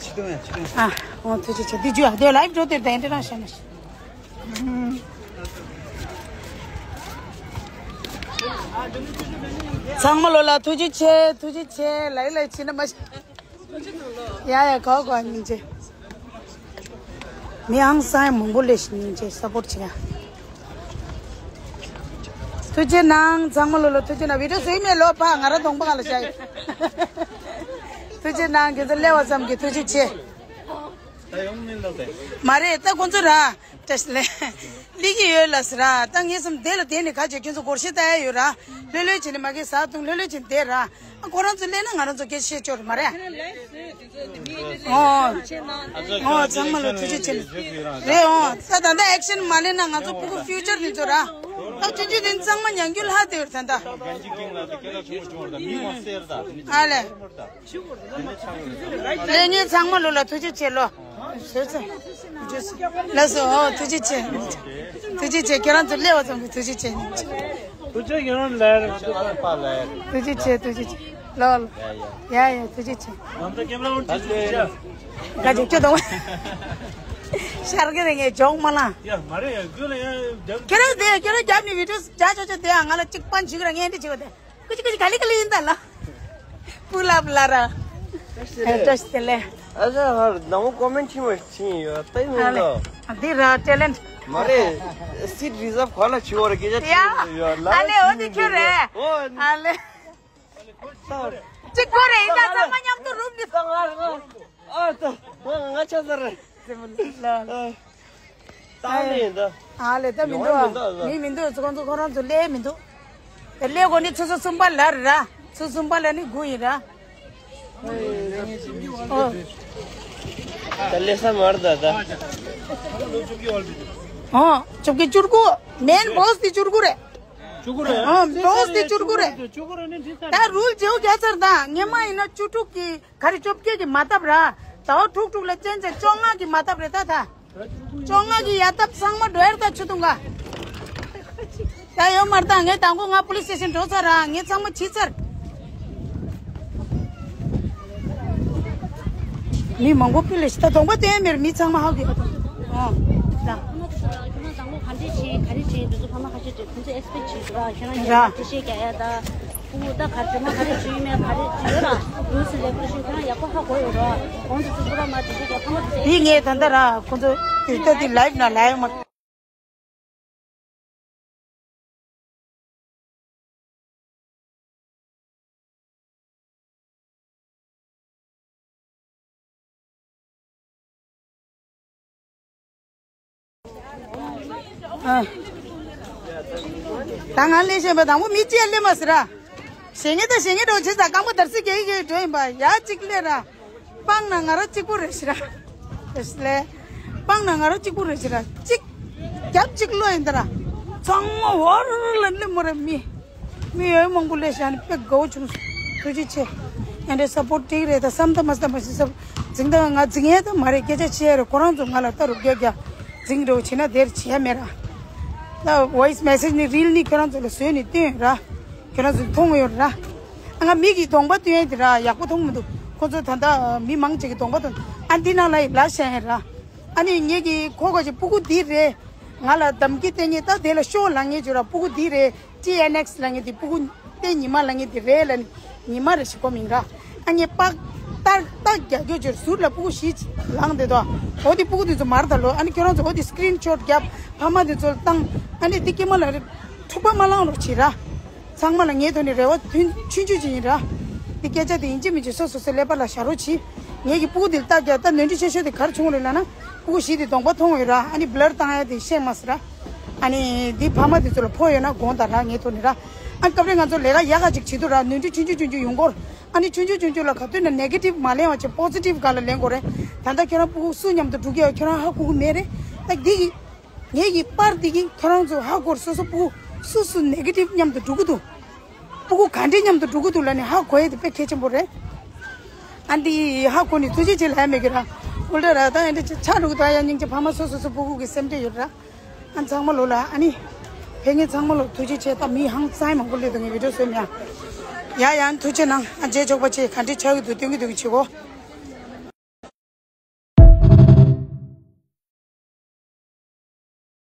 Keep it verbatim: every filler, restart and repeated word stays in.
ཆི་ཏུ་ཡ་ཆི་ཏུ། ཨ། འོ་ཐུགས་རྗེ་ཆེ། འདི་རྒྱུ་ཨ་དེ་ལའིབ་འགྲོ་དེར་དེ་འདྲ་རང་བཤད་ན་ཤི། ཚང་མ་ལོ་ལ་ཐུགས་རྗེ་ཆེ། ཐུགས་རྗེ་ཆེ། ལའིབ་ལའིབ་ཕྱིན་ན་མ་ཤི། ཡ་ཡ་གོ་གོ་སྙིང་རྗེ། མི་ཨང་སང་མང་པོ་ལས་ཤི་སྙིང་རྗེ་སཔོར་ཊི་བྱེད་ཡ། ཐུགས་རྗེ་གནང་། ཚང་མ་ལོ་ལ་ཐུགས་རྗེ་གནང་། བི་ཌིའོ་བཟོས་མེད་ལོ་ཕ་ང་ར་གདོང་པ་ག་ལ་བྱ་ཡི། ཐུགས་རྗེ་གནང་། ཁྱེད་ཚོ་སླེབས་པ་ཙམ་གྱིས་ཐུགས་རྗེ་ཆེ། ད་ཡོང་མིན་ལ་དེ། མ་རེད་ད་ཁོང་ཚོ་ར། བཀྲ་ཤིས་བདེ་ལེགས། སླེབས་ཀྱི་ཡོད་ལ་ཟེར་ར། ད་ངས་བསམ་དེ་ལ་དེ་ནི་ཁ་ཆེ་ཁྱོད་ཚོ་སྒོར་གཞས་ལྟ་ཡ་ཡོད་ར། ལྷོད་ལྷོད་བྱས་ནས་མ་གི་ཟ་འཐུང་ལྷོད་ལྷོད་བྱས་ནས་བསྡད་ར། ཨ་ཁོ་རང་ཚོ་སླེབས་ན་ང་རང་ཚོ་སྐད་ཆ་བཤད་ཆོག་རེད་མ་རེད། ཨོ། ཨོ་ཚང་མ་ལ་ཐུགས་རྗེ་ཆེ། རེད་ཨོ། ད་ད་ལྟ་ཨེག་ཤན་མ་ལེན་ན་ང་ཚོ་ཕྲུ་གུ་ཕིའུ་ཅར་དེ་ཚོ་ར། ད་ཆུང་ཆུང་དེ་ཚང་མ་ཉམས་འགྱུར་ལྷག་བསྡད་ཡོད་ད་ལྟ། ཨ་ལས། ལས་ཉེ་ཚང་མ་ལོ་ལ་ཐུགས་རྗེ་ཆེ་ལོ། ཟེར་ཚེ། ལགས་སོ། ཨོ་ཐུགས་རྗེ་ཆེ། ཐུགས་རྗེ་ཆེ། ཁྱེད་རང་ཚོ་སླེབས་པ་ཙམ་གྱིས་ཐུགས་རྗེ་ཆེ། ཐུགས་རྗེ་ཆེ། ཁྱེད་རང་ལ། ཐུགས་རྗེ་ཆེ། ཐུགས་རྗེ་ཆེ། ལོ་ལོ། ཡ་ཡ་ཐུགས་རྗེ་ཆེ། ང་ཚོ་ཀེམ་ར་འོན་ཏེ་ཐུགས་རྗེ་ཆེ། ག་ཅིག་ཁྱོད་དང་། ཤར་གི་རེད་ངས་ཇོག་མ་ལ། ཡ་མ་རེད་ཡ་རྒྱུ་ལ་ཡ་རྒྱབ། ཁྱེད་རང་དེ་ཁྱེད་རང་རྒྱབ་ནས་བི་ཌིའོ་རྒྱག་ཆོག་ཆོག་དེ་ཡང་ང་ལ་གཅིག་པན་བྱེད་གི་ར་ངས་འདི་བྱེད་གི་དེ། ཀུ་ཅི་ཀུ་ཅི་ག་ལི་ག་ལི་ཡིན་ད་ལ། པུ་ལབ་ལ་ར། བཀྲ་ཤིས་བདེ་ལེགས། ཨ་ཅག་ཧར་ནང་མོ་ཀོ་མེན་ཊི་མ་ཕྱིན་ཡོད་ད་ཡིན་ཨ་ལེ། ལོ། འདི་ར་ཊེ་ལེན་ཊི། མ་རེད། སིཊ་རི་ཛབ་ག་ལ་བྱེད་བར་སྐད་ཆ་ཡ། དྲིས་ཡོད་ལ། ཨ་ལེ་འོ་དེ་ཁྱོད་རེད། ཨོ། ཨ་ལེ། གཅིག་པོ་རེད་ཡིན་ད་ཚང་མ་མཉམ་དུ་རུབ་ནི། ད་ང་ང་ཨ་ད་ང་ང་ཆ་ཚར་རེད། ལ། ཨ། ད་ནི་ད། ཨ་ལེ་ད་མི་འདུག་ཨ། ཡོང་བ་མི་འདུག་ཨ། མི་མི་འདུག་ཁོང་ཚོ་ཁོ་རང་ཚོ་སླེབས་མི་འདུག་དེ་སླེབས་དགོས་ནི་ཆུ་ཚོད་གསུམ་པ་ལ་རེད་ར། ཆུ་ཚོད་གསུམ་པ་ལ་ནི་དགུ་ཡིན་ར། ཨོ། ད་སླེབས་ས་མ་རེད་ད་ད། ཨོ། བཅུ་དགུ་བཅུ་དགུ། མེན་བོ་སི་དེ་བཅུ་དགུ་རེད། བཅུ་དགུ་རེད། ཨོ། བོ་སི་དེ་བཅུ་དགུ་རེད། བཅུ་དགུ་རེད་ནི་འདི་ལྟར། ད་རུལ་བརྗེ་བོ་རྒྱག་ཚར་ད་ངེད་མ་ཡིན་ན་བཅུ་དྲུག་གི། ག་རེ་བཅོ་བརྒྱད་ཀྱི་མ་བཏབ་ར། ཟླ་བ་དྲུག་དྲུག་ལ་ཅན་ཅན་བཅོ་ལྔ་གི་མ་བཏབ་རེད་ད་ད། བཅོ་ལྔ་གི་ཡ་བཏབ་ཚང་མ་འགྲོ་ཡར་ད་ཆུ་དུང་ག་ད་ཡོད་མར་ད་ངས་དང་པོ་ང་པོ་ལིས་སི་ཊེ་ཤན་འགྲོ་ཚར་ར་ངས་ཚང་མ་བྱིས་ཚར། མི་མང་པོ་ཕི་ལ་ཤི་ད་གདོང་པ་བསྟན་མེར་མི་ཚང་མ་ཧ་གི་ཨོ་ད། ཁྱོད་རང་དང་པོ་ག་འདྲས་བྱས་ག་རེ་བྱས་འདི་ཚོ་ཕ་མ་ཁ་ཤས་ཀྱིས་ཁོང་ཚོ་ཨེག་སི་པེག་བྱེད་འདུག་ར། ཁྱོད་རང་ཡག་པོ་འགྲེལ་བཤད་རྒྱག་ཡ་ད། ཁོང་ད་ག་ཚོད་མ་ག་རེ་བྱས་ཡོད་མེད་ག་རེ་བྱས་ཡོད་ར། ལུས་སུ་ལེགས་པོ་ཞུ་ཁྱོད་རང་ཡག་པོ་ཧ་གོ་ཡོད་ར། གོང་དུ་ཚུར་པུ་ར་མ་འགྲེལ་བཤད་རྒྱག་ཕ་མ་དེ་ཚོ། འདི་ངས་ད་ལྟ་ར་ཁོང་ཚོ་དུས་ད་འདི་ལའིབ་ན་ལའིབ་མ། ཨ། ད་ང་ལས་བྱེད་པ་དང་པོ་མི་གཅིག་ལས་མ་ཟེར་ར། ཞེ་ངེ་དང་ཞེ་ངེ་འགྲོ་བྱེད་ཙང་རྐང་པ་འདར་སིག་གེ་གེ་འགྲོ་ཡིན་པ་ཡ་གཅིག་ལས་ར། སྤང་ན་ང་རང་གཅིག་པུ་རེད་ཤི་ར། ལས། སྤང་ན་ང་རང་གཅིག་པུ་རེད་ཤི་ར། གཅིག་རྒྱབ་གཅིག་བློ་ཡིན་ད་ར། ཚང་མ་བོར་ལ་ལི་མོ་རེད་མི། མི་ཡོད་མང་པོ་ལས་ཤི་ཨ་ནི་དཔེ་དགའ་བོ་བྱུང་སོང་། ཐུགས་རྗེ་ཆེ། ཨ་འདྲའི་སཔོར་ཊི་འགྲིག་རེད་ད་བསམ་ད་མ་བསམ་མ་ཤི་ས། འཛིང་ད་ང་འཛིང་ཡས་ད་མ་རེད་སྐད་ཆ་བཤད་རེད་ཁོ་རང་ཚོ་ང་ལ་ལྟ་རུ་རྒྱག་རྒྱག་འཛིང་འགྲོ་བྱེད་ན་དེར་བྱེད་ཡ་མེད་ར། ད་ཝོ་ཡིས་མེ་སེ་ཇི་ནི་རིལ་ནི་ཁྱོད་རང་ཚོ་ལ་བཟོས་ནི་སྟོན་ར། ཁྱོད་རང་ཚོ་མཐོང་ཡོད་ར། ང་མི་གི་གདོང་པ་སྟོན་ཡ་དེ་ར་ཡག་པོ་མཐོང་མི་འདུག་ཁོ་ཚོ་ད་ལྟ་མི་མང་ཅིག་གི་གདོང་པ་སྟོན་ཨ་འདི་ནང་ལ་ཡི་ལ་ཤ་ཡ་ར། ཨ་ནི་ངེད་ཀྱི་ཁོ་ག་ཅིག་སྤུ་གུ་འདི་རེད། ང་ལ་དམ་གྱི་སྟེང་ངེད་ད་དེ་ལ་ཤོག་ལ་ངེད་ཅོ་ར་སྤུ་གུ་འདི་རེད། ཊི་ཨེན་ཨེག་སི་ལ་ངེད་དེ་སྤུ་གུ་དེ་ཉི་མ་ལ་ངེད་དེ་རེད་ལ་ནི་ཉི་མ་རེ་ཞིག་གོ་མིང་ར། ཨ་ངེད་པག་ཏག་ཏག་རྒྱག་རྒྱུ་ཅོར་ཟུར་ལ་སྤུ་གུ་བཞི་ལངས་དེ་དོ། འོ་དེ་སྤུ་གུ་དེ་ཚོ་མར་ད་ལོ་ཨ་ནི་ཁྱོད་རང་ཚོ་འོ་དེ་སི་ཀི་རིན་ཤོ་ཊི་རྒྱབ་ཕ་མ་དེ་ཚོ་ལ་བཏང་ཨ་ནི་དེ་ཀྱེ་མ་ལ་རེ་འཁྲུག་པ་མ་ལངས་རོགས་བྱེད་ར། ཚང་མ་ལ་ངའི་ཐོག་ནས་རེ་བ་ཐུན་ཆུང་ཆུང་ཅིག་ཡིན་ར། འདི་སྐད་ཆ་དེ་ཡིན་གཅིག་མིན་གཅིག་སོ་སོ་སོའི་ཀླད་པ་ལ་བཞག་རོགས་གྱིས། ངེད་ཀྱི་སྤུ་གུ་འདི་ལ་ལྟ་རྒྱག་ད་ནོར་འཁྲུལ་ཆེ་ཤོས་དེ་ག་རེ་བྱུང་རེད་ལབ་ན། སྤུ་གུ་བཞི་དེ་གདོང་པ་མཐོང་ཡོད་ར་ཨ་ནི་བྷི་ལར་བཏང་ཡ་དེ་ཤེས་མ་སོང་ར། ཨ་ནི་འདི་ཕ་མ་དེ་ཚོ་ལ་ཕོག་ཡོད་ན་དགོངས་དག་ར་ངའི་ཐོག་ནས་ར། ཨ་ནི་སྐབས་རེ་ང་ཚོ་ལས་ཀ་ཡག་ག་ཅིག་བྱེད་དུས་ར་ནོར་འཁྲུལ་ཆུང་ཆུང་ཆུང་ཆུང་ཡོང་གོ་ར། ཨ་ནི་ཆུང་ཆུང་ཆུང་ཆུང་ལ་ག་དུས་ན་ནེ་གེ་ཊིབ་མ་ལེན་པ་བྱས་པོ་སི་ཊིབ་སྒང་ལ་ལེན་དགོས་རེད། ད་ལྟ་ཁྱོད་རང་སྤུ་གུ་སུ་མཉམ་དུ་འགྲོ་གི་ཡོད་ཁྱོད་རང་ཧ་གོ་གི་མེད་རེད། ད་འདི་གི་ངེད་ཀྱི་པར་འདི་གིས་ཁྱོད་རང་ཚོ་ཧ་གོ་ར་སོ་སོ་སྤུ་གུ་སུ་སུ་ནེ་གེ་ཊིབ་མཉམ་དུ་འགྲོ་གི་འདུག་སྤུ་གུ་ག་འདྲས་མཉམ་དུ་འགྲོ་གི་འདུག་ལབ་ནས་ཧ་གོ་ཡས་དེ་དཔེ་གལ་ཆེན་པོ་རེད། ཨ་འདི་ཧ་གོ་ནས་ཐུགས་རྗེ་ཆེ་ལབ་ཡ་མེད་ཀྱི་ར། ཨུལ་ཏྲ་ར་ད་ཨ་འདྲས་ཆགས་འགྲོ་གི་འདུག་ཨ་ཡ་སྙིང་རྗེ་ཕ་མ་སོ་སོ་སོ་སྤུ་གུ་གི་སེམས་ཁྲལ་ཡོད་ར། ཨ་ཚང་མ་ལོ་ལ་ཨ་ནི། ཕེབས་མཁན་ཚང་མ་ལོ་ཐུགས་རྗེ་ཆེ་ད་མི་ཧང་སང་མང་པོ་སླེབས་འདུག་ངས་བི་ཌིའོ་བཟོས་མེད་ཨ། ཡ་ཡ་ཐུགས་རྗེ་གནང་ཨ་རྗེས་ཆོག་པ་ཆེ་ག་འདྲས་ཆགས་ཀྱི་འདུག་སྟོན་གྱི་འདུག་གི་བྱེད་གོ།